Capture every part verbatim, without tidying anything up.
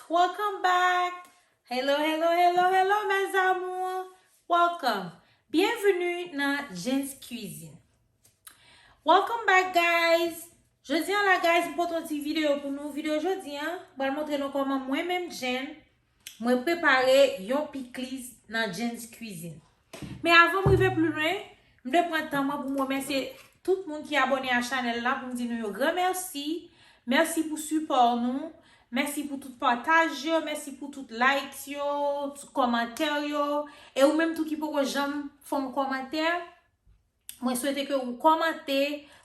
Welcome back. Hello, hello, hello, hello, mes amours. Welcome. Bienvenue nan Jen's Cuisine. Welcome back, guys. Jodi an la, guys, m pote yon ti videyo pou nou. Videyo jodi an, m pral montre nou kòman mwen menm Jen, mwen prepare yon pikliz nan Jen's Cuisine. Men avan m rive pli lwen, m vle pran tan mwen pou m remèsye tout moun ki abòne a chanèl la, pou m di nou yon gran mèsi. Mèsi pou sipò nou. Mèsi pou tout pataj yo, mèsi pou tout likes yo, tout kòmantè yo. E ou menm tou ki poko janm fè yon kòmantè, mwen swete ke ou kòmante,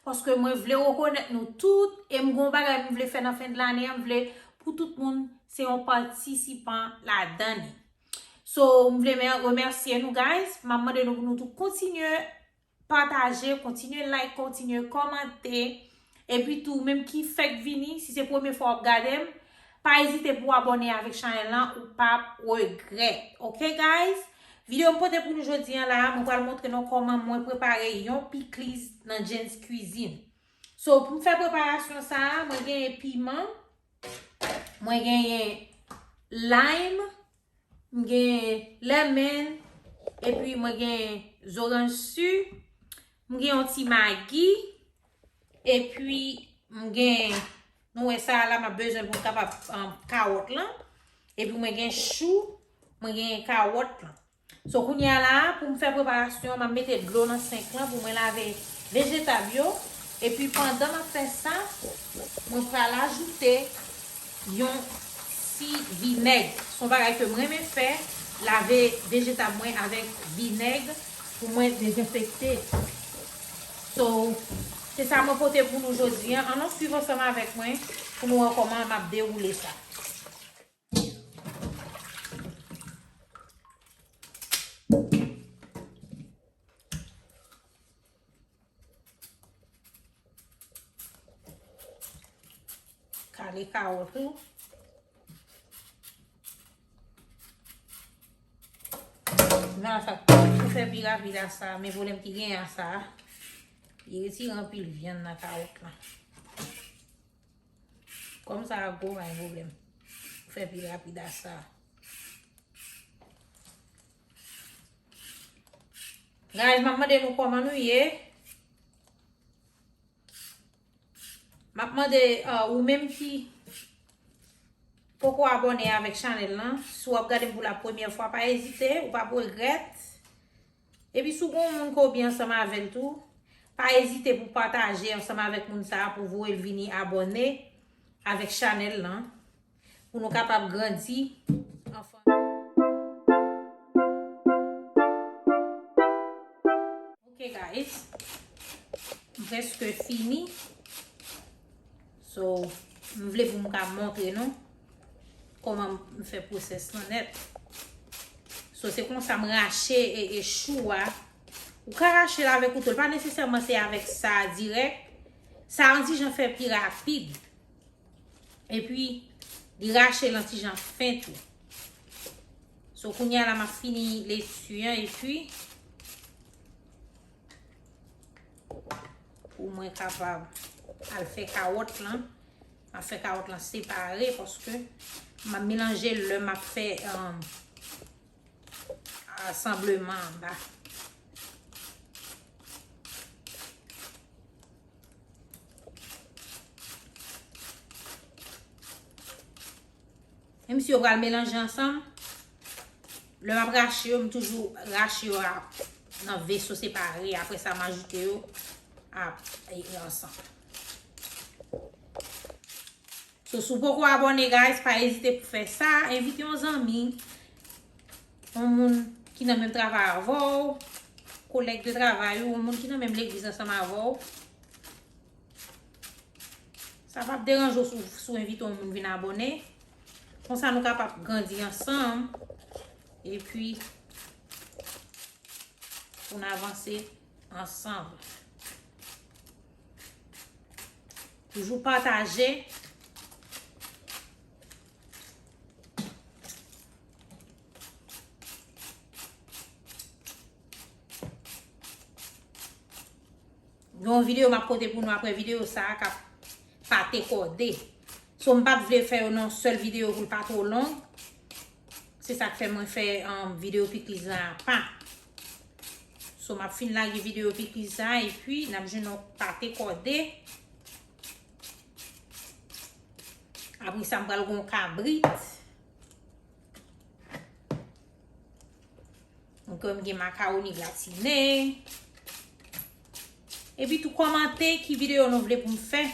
paske mwen vle rekonèt nou tout, e m gon bagay m vle fè nan fen de lane an, m vle pou tout moun se yon patisipan ladan li. So, m vle mè-, remèsye nou, guys. M ap mande nou pou nou tou kontinye pataje, kontinye like, kontinye kòmante. Epi tou, menm ki fèk vini, si se premye fwa w ap gade m, pa ezite pou w abòne avèk chanèl lan, ou p ap regrèt. Oke, guys? Videyo m pote pou nou jodi an la, mwen pral montre nou kòman mwen prepare yon pikliz nan Jen's Cuisine. So, pou m fè preparasyon sa a, mwen genyen piman, mwen genyen lime, m gen lemon, epi mwen gen zoranj si, m gen yon ti magi, epi m gen, nou wè sa a la, m ap bezwen pou m kapab, um, kawòt lan, epi mwen gen chou, mwen gen kawòt lan. So, kounye a la, pou m fè preparasyon, m ap mete dlo nan senk lan pou mwen lave vejetab yo. Epi, pandan m ap fè sa, mwen pral ajoute yon ti vinèg. Se yon bagay ke m renmen fè, lave vejetab mwen avèk vinèg pou mwen dezenfekte. So, se sa mwen pote pou nou jodi an. Ann nou swiv ansanm avèk mwen pou nou wè kòman m ap dewoule sa. Kale kawòt ou. Nan sa, pou fè pi rapid a sa, men pwoblèm ki genyen a sa, li retire anpil vyann nan kawòt lan. Kòm sa a gwo, pa gen pwoblèm. Fè pi rapid a sa. Guys, m ap mande nou kòman nou ye. M ap mande, uh, ou menm ki poko abòne avèk chanèl lan, si w ap gade m pou la premyè fwa, pa ezite, ou p ap regrèt. Epi si w gen yon moun ke w byen ansanm avè l tou, pa ezite pou pataje ansanm avèk moun sa a pou voye l vini abòne avèk chanèl lan, pou nou kapab grandi ansanm. Ok, guys. M prèske fini. So, m vle pou m ka montre nou kòman m fè pwosès lan nèt. So, se konsa m rache e, e chou a. Ou ka rache l avèk kouto. L pa nesesèman se avèk sa a dirèk. Sa a yon ti jan fè pi rapid. Epi, li rache l yon ti jan fen tou. So, kounye a la, m ap fini leti an, epi pou mwen kapab al fè kawòt lan. M ap fè kawòt lan separe paske m ap melanje l lè m ap fè, um, asanbleman anba. Menm si yo pral melanje ansanm, lè m ap rache yo, m toujou rache yo a, nan veso separe. Apre sa, m ajoute yo a, e, ansanm. So, si w poko abòne, guys, pa ezite pou fè sa. Envite yon zanmi, yon moun ki nan menm travay avè w, kolèg de travay ou, yon moun ki nan menm legliz ansanm avè w. Sa p ap deranje w si w, si w envite yon moun vin abòne. Konsa nou kapab grandi ansanm. Epi, pou n avanse ansanm. Toujou pataje. Gen yon videyo m ap pote pou nou apre videyo sa a k ap pate kòde. So, m p ap vle fè yo nan sèl videyo pou l pa twò long. Se sa k fè mwen fè, um, videyo pikiz la apa. So, m ap fin lage videyo pikiz la, epi n ap jwenn yon pate kòde. Apre sa, m pral gen yon kabrit. Donk, m gen makawoni gratine. Epi tou kòmante ki videyo nou vle pou m fè.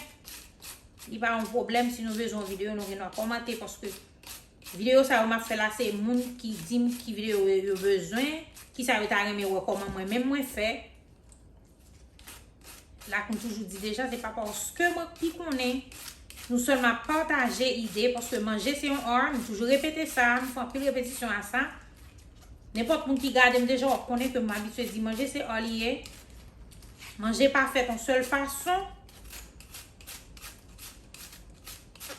Li pa yon pwoblèm si nou bezwen yon videyo, nou gen dwa kòmante paske videyo sa yo m ap fè la se moun ki di m ki videyo yo, yo bezwen, ki sa yo ta renmen wè kòman mwen menm mwen fè. Lak m toujou di deja, se pa paske mwen ki konnen. Nou sèlman pataje ide, paske manje se yon art, m toujou repete sa, m fè anpil repetisyon a sa. Nenpòt moun ki gade m deja, w ap konnen ke m abitye di manje se art li ye. Manje pa fèt yon sèl fason.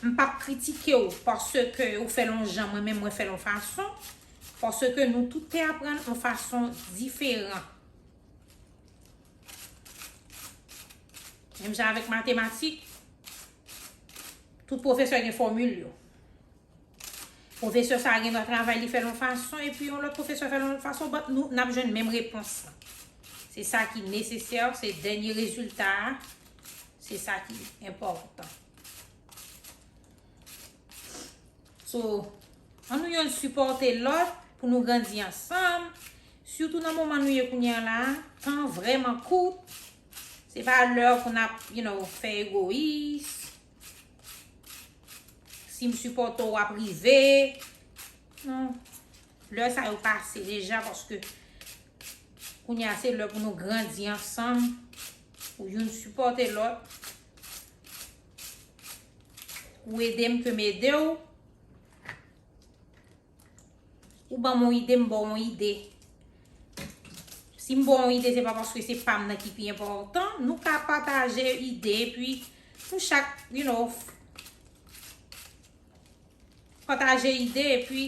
M p ap kritike w paske ou fè l yon jan, mwen menm mwen fè l yon fason. Paske nou tout te aprann yon fason diferan. Menm jan avèk matematik, tout pwofesè gen fòmil yo. Pwofesè sa a gen dwa travay li fè l yon fason, epi yon lòt pwofesè fè l yon lòt fason, but nou, n ap jwenn menm repons lan. Se sa ki nesesè, se dènye rezilta a, se sa ki enpòtan. So, ann nou yonn sipòte lòt pou nou grandi ansanm. Sitou nan moman nou ye kounye a la, tan vrèman kout. Se pa lè pou n ap, you know, fè egoyis. Si m sipòte w, w ap rive. Non. Lè sa yo pase deja, paske kounye a se lè pou nou grandi ansanm, pou youn sipòte lòt. Ou ede m ke m ede w. Ou ban m yon ide, m ba w yon ide. Si m ba w yon ide, se pa paske se pa m nan ki pi enpòtan. Nou ka pataje ide, epi nou chak, you know, pataje ide, epi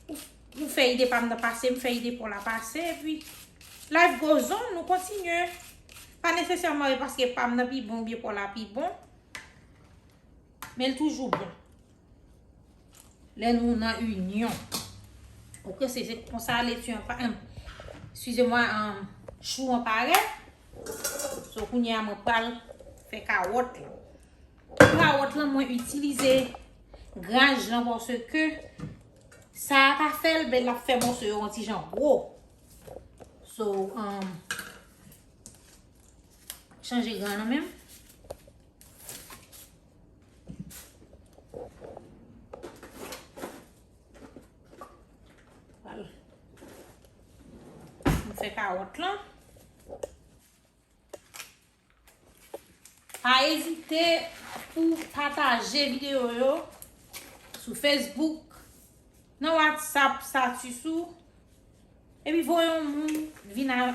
ou, ou fè ide pa m nan pase, m fè ide pa w la pase, epi life goes on, nou kontinye. Pa nesesèman e paske pa m nan pi bon oubyen pa w la pi bon, men l toujou bon. Lè nou nan inyon. Oke, se, se konsa leti an pa, em, eskize mwa, em, chou an parèt. So, kounye a, mwen pral fè kawòt la. Pou kawòt lan, mwen itilize graj lan paske sa a ka fè l, men l ap fè mòso yo yon ti jan gwo. So, um, chanje gran nan menm. Vwala. M fè kawòt lan. Pa ezite pou pataje videyo yo sou Facebook, nan WhatsApp, status ou, epi voye yon moun vin a,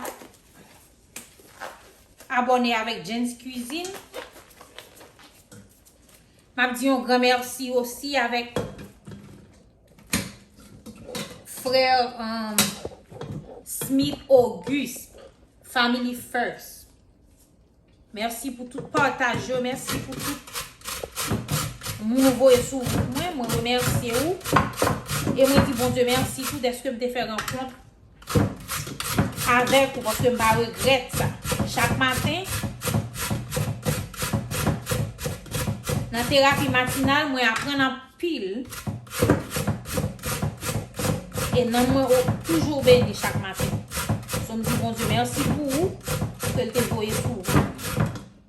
abòne avèk Jen's Cuisine. M ap di yon gran mèsi osi avèk frè, um, Smith Auguste, Family First. Mèsi pou tout pataj yo, mèsi pou tout moun ou voye sou wout mwen, mwen remèsye ou. E mwen di Bondye mèsi tou dèske m te fè rankont avèk ou, paske m pa regrèt sa. Chak maten, nan terapi matinal, mwen aprann anpil. E nanm mwen o-, toujou beni chak maten. So, m di Bondye mèsi pou ou, ke l te voye sou ou.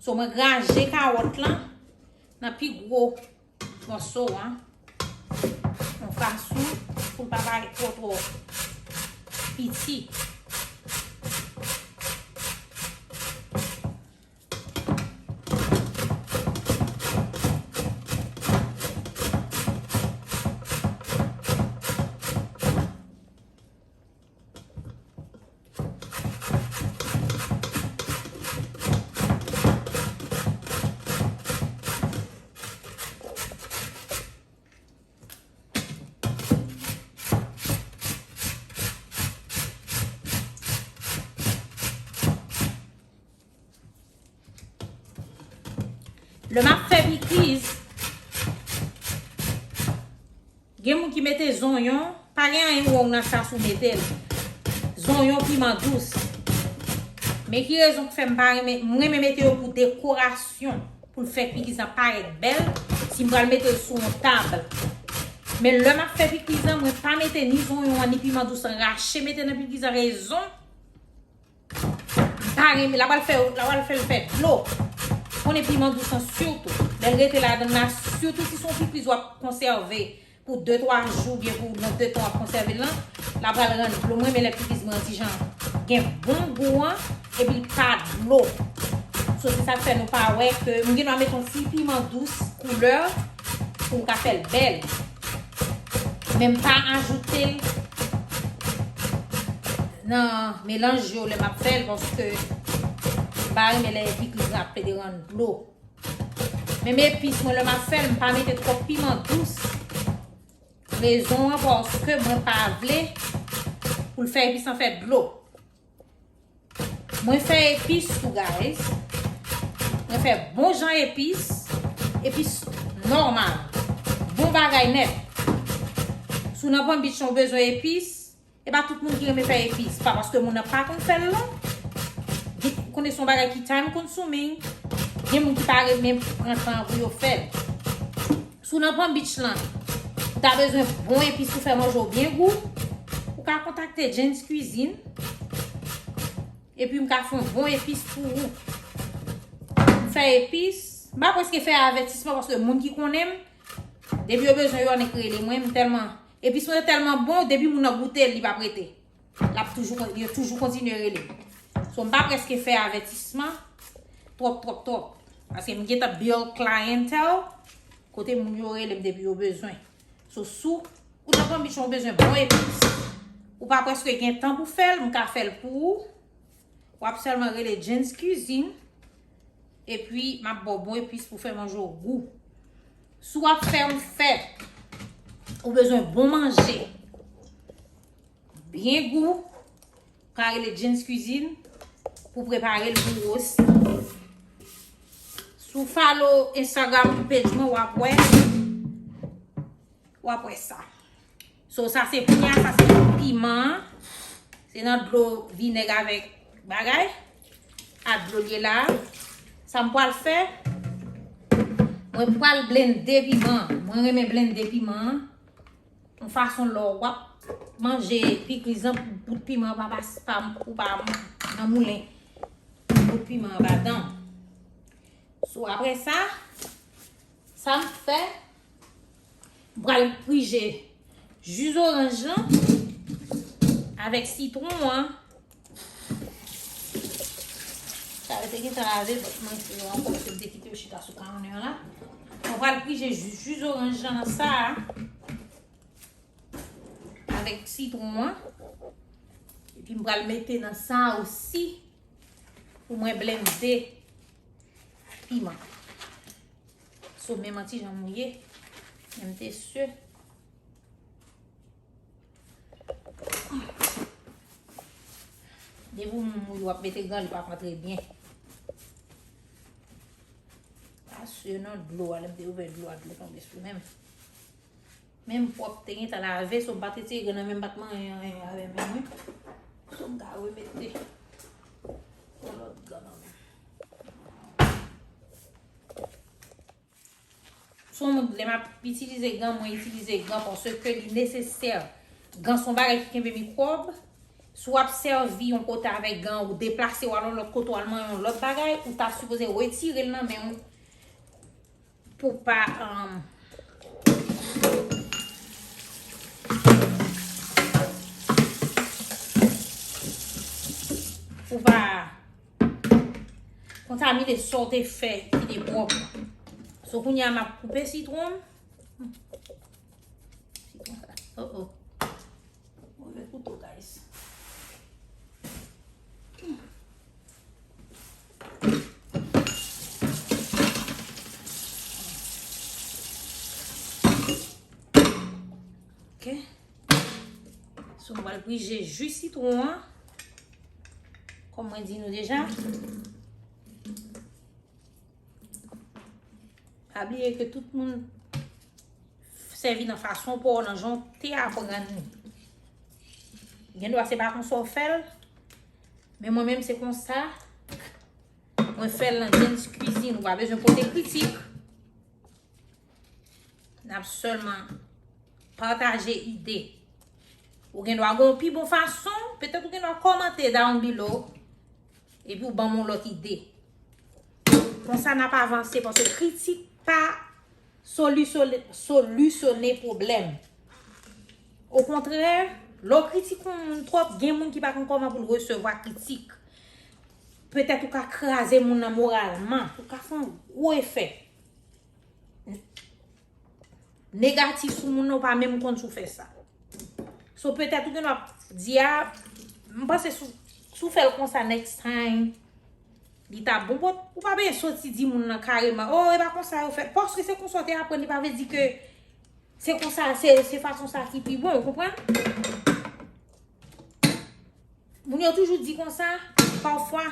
So, mwen graje kawòt lan nan pi gwo mòso an. Yon fason pou l pa parèt twò, twò piti. Lè m ap fè pikiz, Gen moun ki mete zonyon, pa gen anyen wrong nan sa si w mete l. Zonyon, piman dous. Men ki rezon k fè m pa renmen, m renmen mete yo pou dekorasyon, pou l fè pikliz lan parèt bèl, si m pral mete l sou yon tab. Men lè m ap fè pikliz lan, mwen pa mete ni zonyon an, ni piman dous lan, rache mete nan pikliz lan, rezon, m pa renmen, l ap al fè, l ap al fè l fè dlo. Konnen piman dous lan sitou, lè l rete ladan l la, sitou si se yon pikliz w ap konsève pou de twa jou, oubyen pou nan de tan w ap konsève l lan, l ap al rann dlo. Mwen renmen lè pikliz mwen an ti jan gen bon gou an, epi l pa dlo. So, se sa k fè nou pa wè ke m gen dwa mete yon ti piman dous koulè pou m ka fè l bèl. Men m pa ajoute l nan melanj yo lè m ap fè l, paske m pa renmen lè pikliz lan ap plede rann dlo. Menm epis mwen, lè m ap fè l, m pa mete twòp piman dous. Rezon an, paske mwen pa vle pou l fè epis lan fè dlo. Mwen fè epis tou, guys. Mwen fè bon jan epis. Epis nòmal. Bon bagay nèt. Si w nan Palm Beach lan, ou bezwen epis, e pa tout moun ki renmen fè epis. Pa paske moun nan pa konn fè l non. Gen, ou konnen se yon bagay ki time consuming. Gen moun ki pa renmen pran tan pou yo fè l. Si w nan Palm Beach lan, ou ta bezwen bon epis pou fè manje w byen gou, ou ka kontakte Jen's Cuisine. Epi m ka fè yon bon epis pou ou. M fè epis, m pa prèske fè avètisman paske moun ki konnen m, depi yo bezwen yo annik rele mwen, m tèlman, epis mwen yo tèlman bon, depi moun nan goute l, li p ap rete. L ap toujou, yo toujou kontinye rele m. So, m pa prèske fè avètisman twòp, twòp, twòp. Paske m gentan build clientèle, kote moun yo rele m depi yo bezwen. So, si w nan Palm Beach, ou bezwen bon epis, ou pa prèske gen tan pou fè l, m ka fè l pou ou. W ap sèlman rele Jen's Cuisine, epi m ap ba w bon epis pou fè manje w gou. Si w ap fè yon fèt, ou bezwen bon manje, byen gou, ka rele Jen's Cuisine pou prepare l pou ou osi. Si w follow Instagram page mwen, w ap wè, w ap wè sa. So, sa se piman, sa se piman an. Se nan dlo vinèg avèk bagay. A dlo l ye la. Sa m pral fè, mwen pral blende piman an. Mwen renmen blende piman an. Yon fason lè w ap manje pikliz lan, bout piman an pa pas, pa, ou pa nan moulen bout piman an pa dan. So, apre sa, sa m fè, m pral prije ji zoranj lan avèk sitwon an. Sa yo te gentan lave, but mwen fè yo ankò, paske m te kite yo chita sou counter la. Mwen pral prije ji, ji zoranj lan nan sa a, avèk sitwon an. Epi m pral mete nan sa a osi pou mwen blende piman. So, men m an ti jan mouye, men m te sure. Depi w mouye, w ap mete gran, li p ap antre byen. Asire nan dlo a, lè m te ouvè dlo a, dlo tonbe sou men m. Men m pwòp, te gentan lave, so m pa t retire gran nan men m, m pa t manyen anyen avè men mwen. So m ka remete yon lòt gran nan men m. Sou moun, lè m ap itilize gan, mwen itilize gan paske li nesesè. Gan se yon bagay ki kenbe mikwòb. Si w ap sèvi yon kote avèk gan, ou deplase, w al yon lòt kote, w al manyen yon lòt bagay, ou ta sipoze retire l nan men w pou pa, um, pou pa kontamine sa w te fè ki te pwòp. So, kounye a, m ap koupe sitwon m. Sitwon sa. Oh, oh. Move kouto, guys. Ok. So, m pral prije ji sitwon an. Kòm mwen di nou deja, pa bliye ke tout moun sèvi nan fason pa w, nan jan w te aprann li. Gen dwa se pa konsa w fè l, men mwen menm se konsa mwen fè l nan Jen's Cuisine. Ou pa bezwen pote kritik. N ap sèlman pataje ide. Ou gen dwa gen yon pi bon fason, petèt ou gen dwa kòmante down below, epi w ban m yon lòt ide. Konsa n ap avanse, paske kritik pa solisyone, solisyone pwoblèm. Okontrè, lè w kritike yon moun twòp, gen moun ki pa konn kòman pou l resevwa kritik. Petèt ou ka kraze moun nan moralman, ou ka fè yon gwo efè negatif sou moun nan, ou pa menm konn si w fè sa. So, petèt ou gen dwa di a, m panse si w, si w fè l konsa next time, li ta bon, but ou pa bezwen soti di moun nan kareman, oh, e pa konsa yo fè. Paske se konsa w te aprann, li pa vle di ke se konsa, se, se fason sa ki pi bon, ou konprann? Moun yo toujou di konsa, pafwa,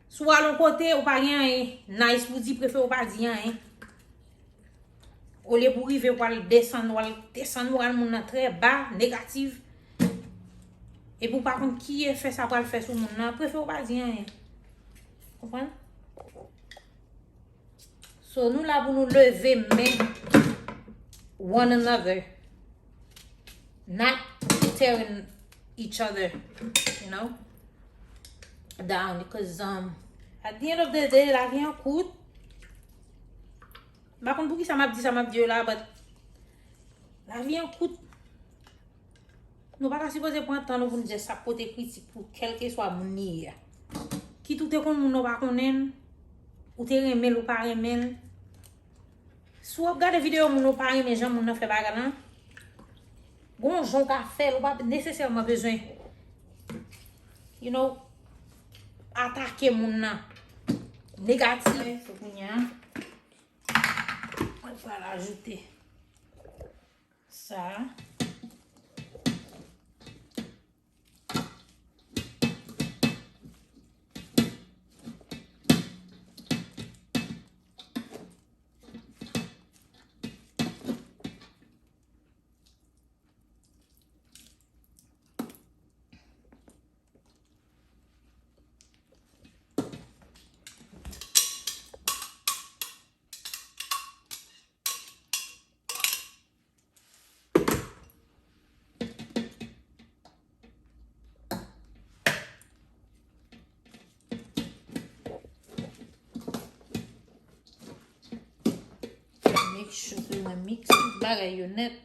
si w al yon kote, ou pa gen anyen nice pou di, prefere w pa di anyen. Olye pou rive, w al desann, w al desann moral moun nan trè ba, negatif. Epi w pa konn ki efè sa pral fè sou moun nan, prefere w pa di anyen. Konprann? So, nou la pou nou leve men one another. Not tearing each other, you know, down. Because, um, at the end of the day, lavi an kout. M pa konn poukisa m ap di sa m ap di yo la, but lavi an kout. Nou pa ta sipoze pran tan nou pou n just ap pote kritik pou kèlkeswa moun li ye a. Kit ou te konn moun nan ou pa konnen l, ou te renmen l, ou pa renmen l. Si w ap gade videyo moun nan ou pa renmen jan moun nan fè bagay lan, gon jan w ka fè l, ou pa nesesèman bezwen, you know, atake moun nan negatif. So, kounye a, mwen pral ajoute sa. Make sure ke mwen miks tout bagay yo nèt.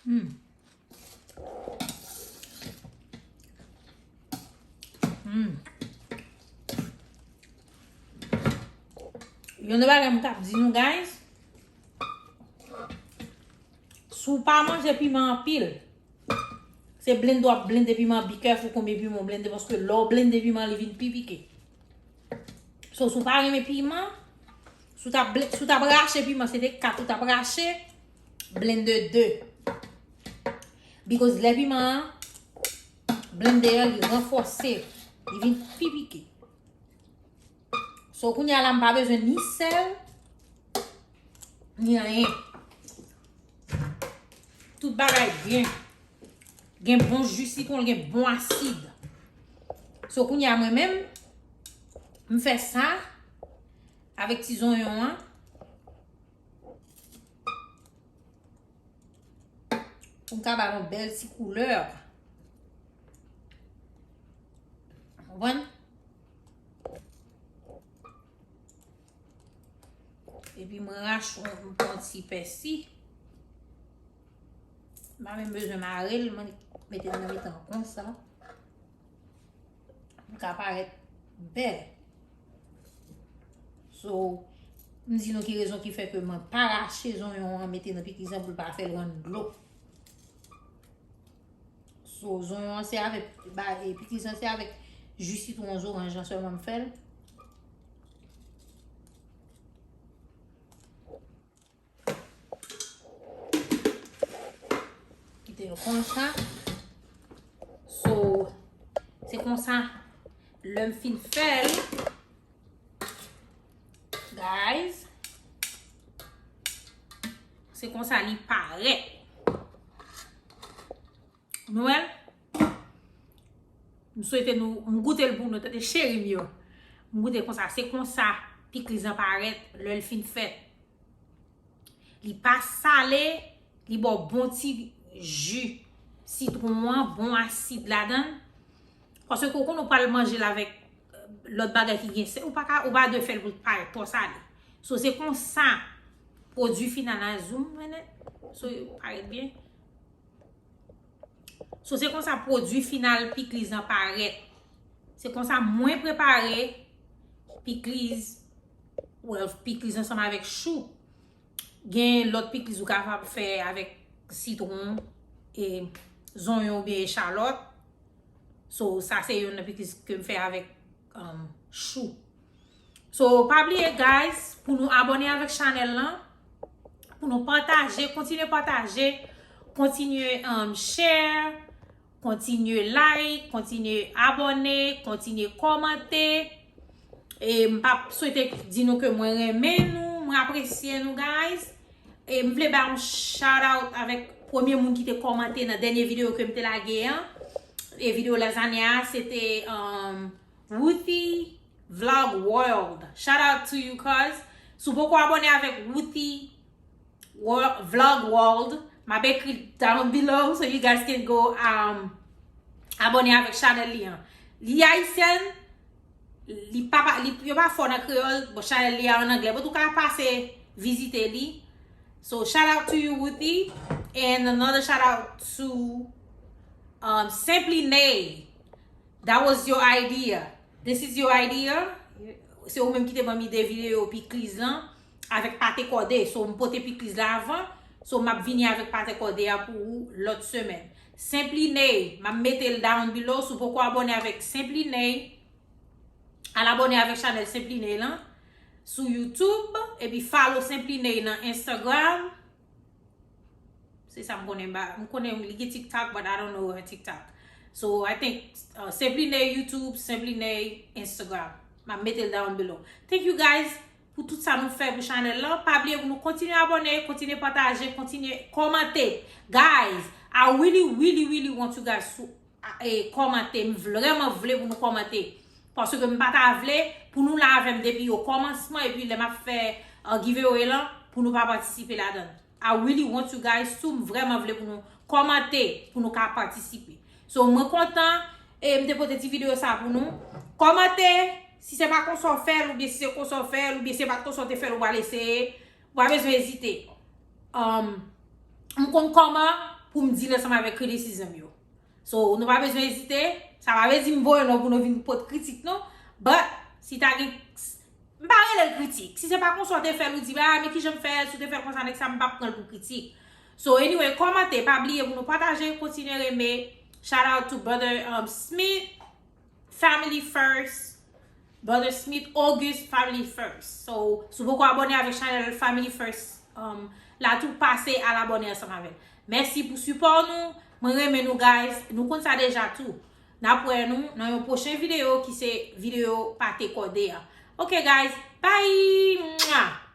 Hmm. Hmm. Yon nan bagay m t ap di nou, guys. Si w pa manje piman anpil, te blende, w ap blende piman, be careful konbyen piman w blende, paske lè w blende piman, li vin pi pike. So, si w pa renmen piman, si w t ap ble-, si w t ap rache piman, se te kat ou t ap rache, blende de. Because lè piman an, blende an, li ranfòse, li vin pi pike. So, kounye a la, m pa bezwen ni sèl, ni anyen. Tout bagay byen. Gen bon ji sitwon, gen bon asid. So, kounye a, mwen menm, m fè sa avèk ti zonyon an. Pou m ka ba l yon bèl ti koulè. Konprann? Epi mwen rache, m pran ti pèsi. M pa menm bezwen mare l, mwen mete l nan mitan konsa. Pou l ka parèt bèl. So, m di nou ki rezon ki fè ke mwen pa rache zonyon an mete nan pikliz lan pou l pa fè l rann dlo. So, zonyon an se avèk, ba, e, pikliz lan se avèk ji sitwon zoranj lan sèlman m fè l. Kite yo konsa. So, se konsa, lè m fin fè l, guys, se konsa li parèt. Nou wè l? M swete nou, m goute l pou nou, tande cheri m yo. M goute konsa, se konsa pikliz lan parèt lè l fin fèt. Li pa sale, li ba w bon ti ji sitwon an, bon asid ladan l. Paske ou konn ou pral manje l avèk, euh, lòt bagay ki gen sèl, ou pa ka, ou pa dwe fè l pou l parèt twò sale. So, se konsa pwodui final la, zoom in it. So, parèt byen. So, se konsa pwodui final pikliz lan parèt. Se konsa mwen prepare pikliz, well, pikliz ansanm avèk chou. Gen lòt pikliz ou kapab fè avèk sitwon, e, zonyon oubyen echalòt. So, sa se youn nan pikliz ke m fè avèk, um, chou. So, pa bliye, guys, pou nou abòne avèk chanèl lan, pou nou pataje, kontinye pataje, kontinye, um, share, kontinye like, kontinye abòne, kontinye kòmante. E m p ap swete di nou ke mwen renmen nou, mwen apresye nou, guys. E m vle bay yon shout out avèk premye moun ki te kòmante nan dènye videyo ke m te lage an. E videyo lazanya a, se te, um, Ruthie Vlog World. Shout out to you, cuz. Si w poko abòne avèk Ruthie Wo-, Vlog World, m ap ekri down below so you guys can go, um, abòne avèk chanèl li an. Li ayisyèn, li pa, pa, li, yo pa fò nan kreyòl, bon, chanèl li a an anglè, but ou ka pase vizite li. So, shout out to you, Ruthie, and another shout out to, um, Simply Nay. That was your idea. This is your idea. Se ou menm ki te ban m ide videyo pikliz lan avèk pate kòde. So, m pote pikliz la avan. So, m ap vini avèk pate kòde a pou ou lòt semèn. Simply Nay, m ap mete l down below. Si w poko abòne avèk Simply Nay, al abòne avèk chanèl Simply Nay lan sou YouTube, epi follow Simply Nay nan Instagram. Se sa m konnen, m pa, m konnen li gen TikTok, but I don't know her TikTok. So, I think, uh, Simply Nay YouTube, Simply Nay Instagram. M ap mete l down below. Thank you guys pou tout sa nou fè pou chanèl lan. Pa bliye pou nou kontinye abòne, kontinye pataje, kontinye kòmante. Guys, I really, really, really want you guys to, a, e, kòmante. M vrèman vle pou nou kòmante. Paske m pa ta vle pou nou la avè m depi o kòmansman, epi lè m ap fè, uh, giveaway lan, pou nou pa patisipe ladan l. I really want you guys to, m vrèman vle pou nou kòmante, pou nou ka patisipe. So, mwen kontan, e m te pote ti videyo sa pou nou. Kòmante, si se pa konsa w fè l, oubyen si se konsa w fè l, oubyen si se pa t konsa w te fè l, ou pral eseye, ou pa bezwen ezite. Um, m konn kòman pou m deal ansanm avèk criticism yo. So, nou pa bezwen ezite. Sa pa vle di m voye nou pou nou vin pot kritik, non. But, si ta gen, m pa rele l kritik. Si se pa konsa w te fè l, ou di, "Ah, men kijan m fè l, si w te fè l konsa, nèg sa, m p ap pran l pou kritik." So, anyway, kòmante, pa bliye pou nou pataje, kontinye renmen, Shout out to Brother um, Smith, Family First. Brother Smith August, Family First. So, si w poko abòne avèk chanèl Family First um, la tou, pase al abòne ansanm avè l. Mèsi pou sipò nou. Mwen renmen nou, guys. Nou konn sa deja tou. N ap wè nou nan yon pwochen videyo ki se videyo pate kòde a. Ok, guys. Bye! Mwah!